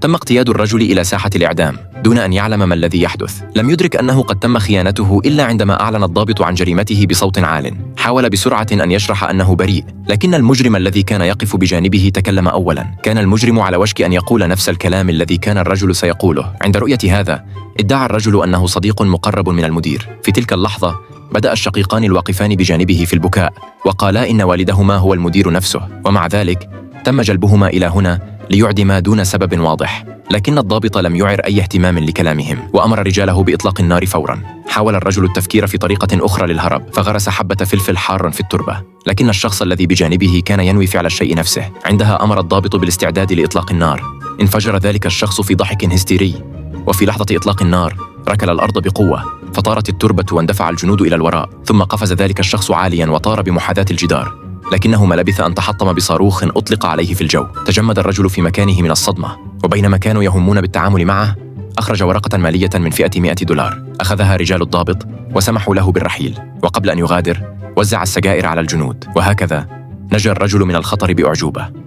تم اقتياد الرجل إلى ساحة الإعدام دون أن يعلم ما الذي يحدث. لم يدرك أنه قد تم خيانته إلا عندما أعلن الضابط عن جريمته بصوت عال. حاول بسرعة أن يشرح أنه بريء، لكن المجرم الذي كان يقف بجانبه تكلم أولاً. كان المجرم على وشك أن يقول نفس الكلام الذي كان الرجل سيقوله. عند رؤية هذا، ادعى الرجل أنه صديق مقرب من المدير. في تلك اللحظة، بدأ الشقيقان الواقفان بجانبه في البكاء، وقالا إن والدهما هو المدير نفسه، ومع ذلك تم جلبهما إلى هنا ليعدما دون سبب واضح. لكن الضابط لم يعر أي اهتمام لكلامهم، وأمر رجاله بإطلاق النار فوراً. حاول الرجل التفكير في طريقة أخرى للهرب، فغرس حبة فلفل حار في التربة، لكن الشخص الذي بجانبه كان ينوي فعل الشيء نفسه. عندها أمر الضابط بالاستعداد لإطلاق النار. انفجر ذلك الشخص في ضحك هستيري، وفي لحظة إطلاق النار ركل الأرض بقوة، فطارت التربة واندفع الجنود إلى الوراء، ثم قفز ذلك الشخص عالياً وطار بمحاذاة الجدار، لكنه ما لبث أن تحطم بصاروخ أطلق عليه في الجو. تجمد الرجل في مكانه من الصدمة، وبينما كانوا يهمون بالتعامل معه، أخرج ورقة مالية من فئة $100. أخذها رجال الضابط وسمحوا له بالرحيل، وقبل أن يغادر وزع السجائر على الجنود. وهكذا نجا الرجل من الخطر بأعجوبة.